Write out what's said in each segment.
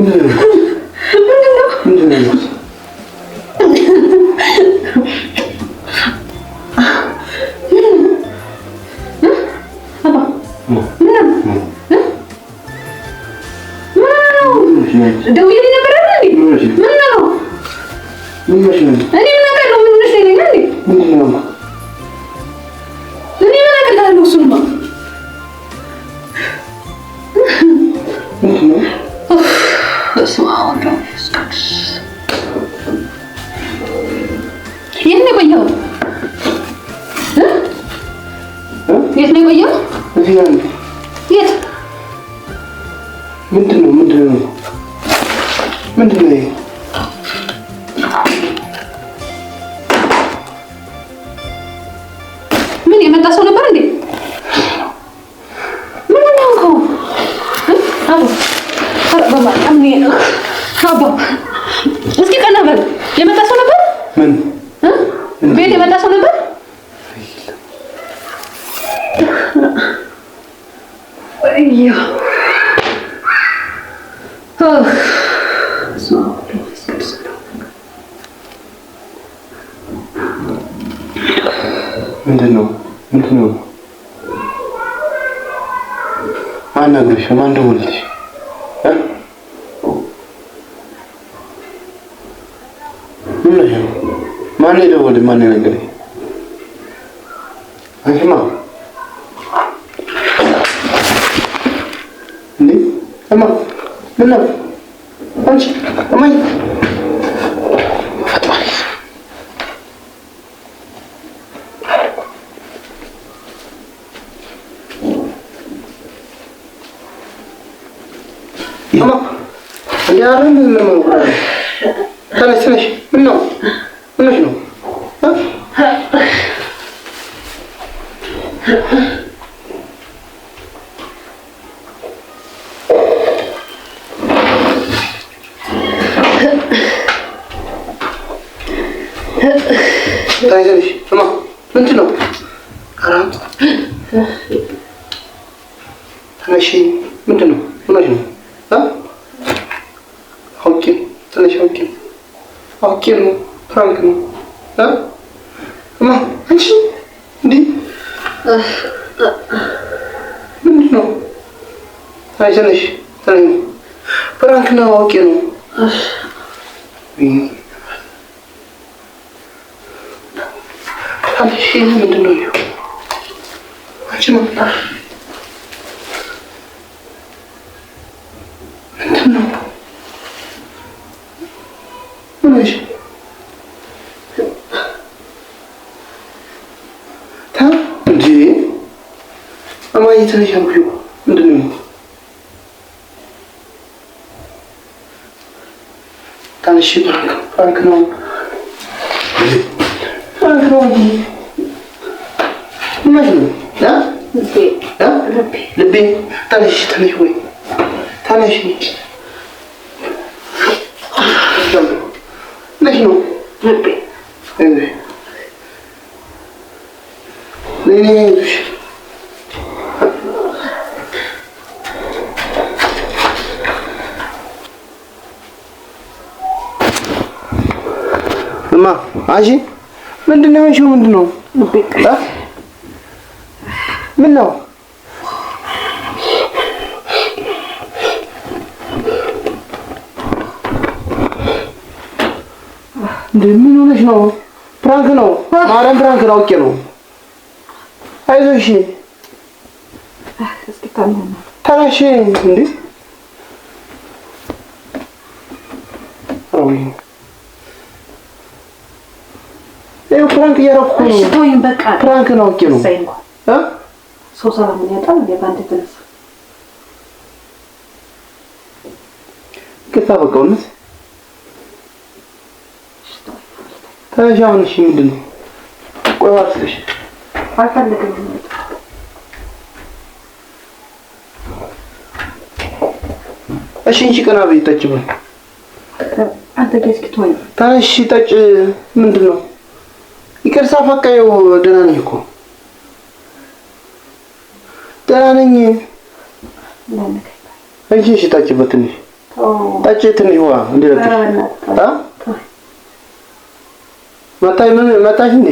ምንድን ነው? ደውዬልኝ ነበር አይደል እንዴ? ምን ነው? እኔ ምን አውቃለሁ? ምን ሆነሽ ነው ይለኛል እንዴ? እኔ ምን አውቃለሁ? እሱንማ በስመ አብ ወወልድ ወመንፈስ ቅዱስ። የት ነው የቆየኸው? የት ነው የቆየኸው? የት? ምንድን ነው? ምንድን ነው? ምንድን ነው? ምን የመጣ ሰው ነበር እንዴ? ምን ነው የሆንከው? አቦ ኧረ በማርያም አቦ እስኪ ቀና በል። የመጣ ሰው ነበር? ምን ቤት የመጣ ሰው ነበር? ምንድን ነው? ምንድን ነው? ማን ነገርሽ? ማን ደወለልሽ? ምን ነው? ማን የደወለልሽ? ማን የነገረሽ? አንቺማ እንዴ እማ ምን ነው አንቺ እማዬ ፈጥሯል። እማ እንዴ ኧረ ምን ነው ተነሽ ተነሽ ምን ነው ምን ሆነሽ ነው ተነሽ ተነሽ እማ ምንድን ነው ኧረ ተነሽ ምንድን ነው ምን ሆነሽ ነው አውቄ ተነሽ አውቄ አውቄ ነው prank ነው እማ አንቺ እንዴ ምንድን ነው ተነሽ ተነሽ ተነሽ prank ነው አውቄ ነው ተነሽ ምንድን ነው አንቺ ምንድን ነው ምን ሆነሽ እንዴ እማዬ ተነሽ አልኩሽ እኮ ምንድን ነው ተነሽ prank ነው prank ነው እንጂ ምን ነው ልቤ ተነሽ ተነሽ ወይ ተነሽ ነሽ ነው ልቤ ነይ እማ አንቺ ምንድን ነው የሆንሽው? ምንድን ነው ምን ነው እንዴ? ምን ሆነሽ ነው? prank ነው፣ ማርያም prank ነው፣ አውቄ ነው። አይዞሽ ተነሽ። እንዴ ይኸው prank እያደረኩ ነው። prank ነው፣ አውቄ ነው። ሰው ሰላሙን ያጣል እንዴ በአንተ የተነሳ? ይቅርታ በቃ እውነት ተነሽ አሁን። እሺ ምንድን ነው? ቆይ ዋስልሽ አልፈልግም። እሺ እንቺ ቀና በይ ጠጭ በይ። አንተ እስኪ ተወኝ። ተነሽ ጠጭ። ምንድን ነው? ይቅርታ በቃ ይኸው ደህና ነኝ እኮ ደህና ነኝ። እንቺ እሺ ጠጭበት ትንሽ ጠጪ ትንሽ ውሃ እንዲለቅሽ። መጣሽ? ምን መጣሽ እንዴ?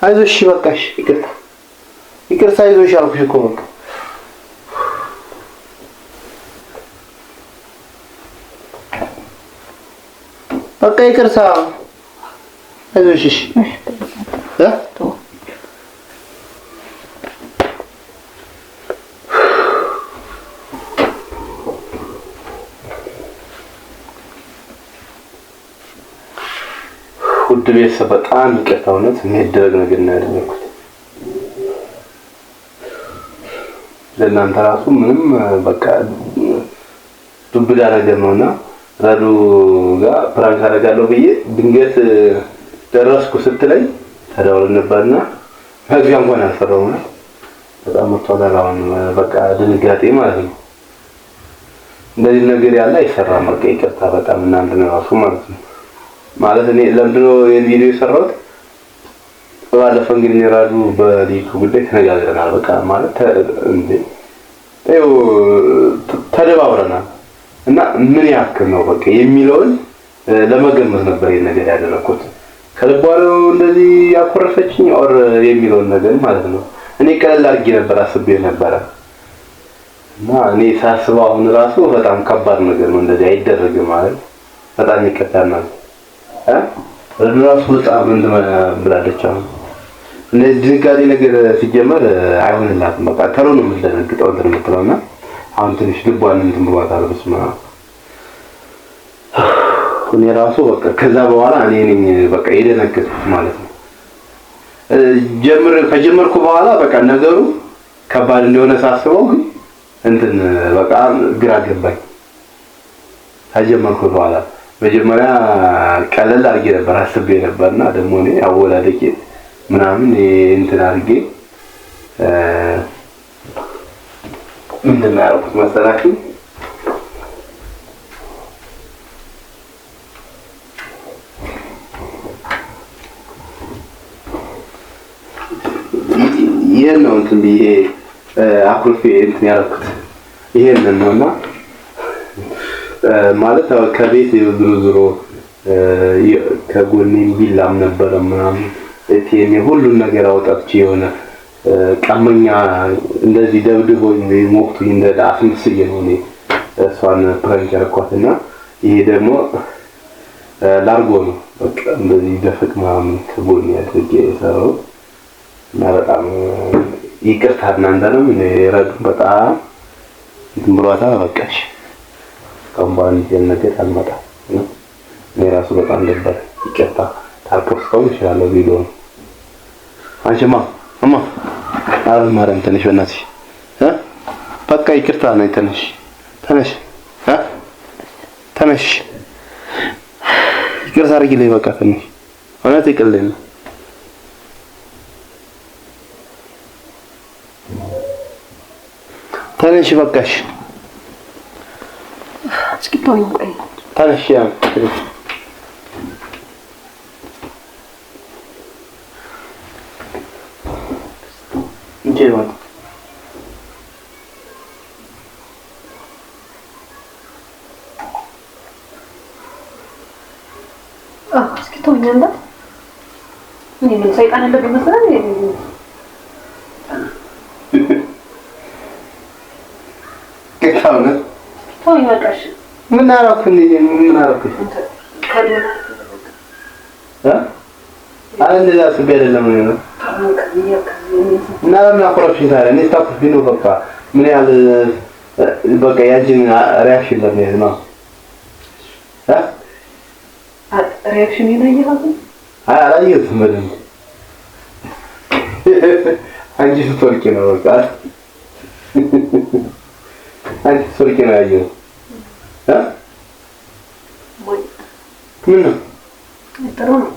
አይዞሽ በቃሽ። ይቅርታ ይቅርታ፣ አይዞሽ አልኩሽ እኮ በቃ። በቃ ይቅርታ፣ አይዞሽ። እሺ ውድ ቤተሰብ በጣም ይቅርታ፣ እውነት የሚደረግ ነገር ነው ያደረኩት። ለእናንተ ራሱ ምንም በቃ ዱብዳ ነገር ነውና ረዱ ጋር prank አደርጋለሁ ብዬ ድንገት ደረስኩ ስትለኝ ተደዋውለን ነበርና መግቢያ እንኳን አልፈራሁም። በጣም መጥቷል። አሁን በቃ ድንጋጤ ማለት ነው። እንደዚህ ነገር ያለ አይሰራም። በቃ ይቅርታ በጣም እናንተ ነው ራሱ ማለት ነው። ማለት እኔ ለምንድን ነው ይሄን ቪዲዮ የሰራሁት? ባለፈው እንግዲህ እኔ ራዱ በልጅቱ ጉዳይ ተነጋግረናል። በቃ ማለት እንዴ ይኸው ተደባብረናል እና ምን ያክል ነው በቃ የሚለውን ለመገመት ነበር ይሄን ነገር ያደረኩት። ከልቧ ነው እንደዚህ ያኮረፈችኝ or የሚለውን ነገር ማለት ነው። እኔ ቀለል አድርጌ ነበር አስቤ ነበረ እና እኔ ሳስበው አሁን ራሱ በጣም ከባድ ነገር ነው። እንደዚህ አይደረግም ማለት በጣም ይቀጣናል። ራሱ በጣም እንትን ብላለች። አሁን እንደዚህ ድንጋጤ ነገር ሲጀመር አይሆንላትም። በቃ ቶሎ ነው የምትደነግጠው እንትን የምትለው እና አሁን ትንሽ ልቧን እንትን ብሏታል። በስመ አብ እኔ ራሱ በቃ ከዛ በኋላ እኔ ነኝ በቃ የደነገጥኩት ማለት ነው። ከጀመርኩ በኋላ በቃ ነገሩ ከባድ እንደሆነ ሳስበው ግን እንትን በቃ ግራ ገባኝ። ከጀመርኩ በኋላ መጀመሪያ ቀለል አድርጌ ነበር አስቤ ነበርና ደግሞ እኔ አወላደቄ ምናምን እንትን አድርጌ ምንድን ነው ያደረኩት መሰላችሁ? ይሄን ነው እንትን ብዬ አኩርፌ እንትን ያደረኩት ይሄንን ነውና ማለት ከቤት ዞሮ ዞሮ ከጎኔም ቢላም ነበረ ምናምን ATM ሁሉን ነገር አውጣጥቼ የሆነ ቀመኛ እንደዚህ ደብድቦኝ ወይም ወቅቱኝ እንደ አስመስዬ ነው እኔ እሷን prank ያደረኳት እና ይሄ ደግሞ ላርጎ ነው። በቃ እንደዚህ ደፍቅ ምናምን ከጎኔ አድርጌ የሰራሁት እና በጣም ይቅርታ እናንተንም ረዱ በጣም እንትን ብሏታል። በቃሽ ከአሁን በኋላ እንደዚህ ነገር አልመጣም። እኔ ራሱ በጣም ደበር። ይቅርታ ታልፖስተውም እችላለሁ ቪዲዮ ነው። አንቺማ እማ አረ ማርያም ተነሽ፣ በእናትሽ እ በቃ ይቅርታ ነይ፣ ተነሽ፣ ተነሽ እ ተነሽ፣ ይቅርታ አድርጊልኝ። በቃ ተነሽ፣ እውነት ይቅርልኝ ነው። ተነሽ፣ በቃሽ። እስኪ ተወኝ ቆይ። ተነሽ፣ ያ እንዴ ማለት እስኪ ተወኝ አንተ። እኔ ምን ሰይጣን ያለብኝ መሰለህ? ተወኝ በቃ እሺ። ምን አደረኩ? ምን አደረኩ? አረ እንደዛ አስቤ አይደለም ነው። እና ለምን አኮረፍሽኝ ታዲያ? እኔ ስታኮርፊኝ ነው በቃ ምን ያህል በቃ ያንቺን reaction ለመያዝ ነው። reaction አየኸው? አይ አላየሁትም በደንብ። አንቺ ስትወርቂ ነው በቃ አንቺ ስትወርቂ ነው ያየሁት። ምን ነው ጥሩ ነው።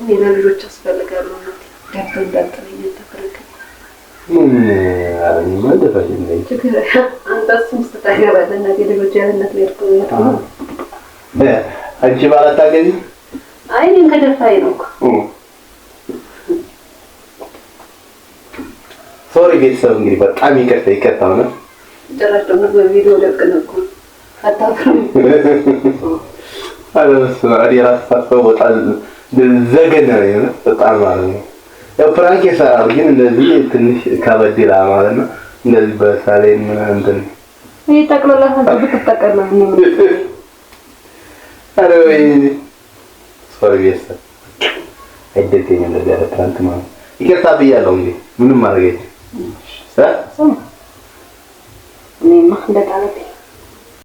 እኔ ለልጆች አስፈልጋለሁ። እናቴ ደፍተህ እንዳጥለኝ ተከረከ ምን አለኝ ማለት እንዴ? ችግር አንተ እሱም ስታገባለህ እናቴ ልጆች ያለነት ነው። አንቺ ባላታገቢ አይ እኔም ከደፋኝ ነው እኮ። ሶሪ ቤተሰብ እንግዲህ በጣም ይቅርታ ይቅርታ ሆነ። ጭራሽ ደግሞ በቪዲዮ ደቅነህ እኮ አታፍርም? ኧረ በስመ አብ፣ እኔ እራሱ ሳስበው በጣም ዘገነነኝ በጣም ማለት ነው። ያው prank ይሰራል ግን እንደዚህ ትንሽ ከበድ ይላል ማለት ነው። እንደዚህ በሳሌን ምናምን እንትን ይሄ ጠቅልለህ ብትጠቀልል ነው። ኧረ ወይኔ sorry ቤተሰብ፣ አይደገኝም እንደዚህ ያለ prank ማለት ነው። ይቅርታ ብያለሁ እንግዲህ ምንም ማድረግ አይቻልም። እኔማ እንደጣለብኝ።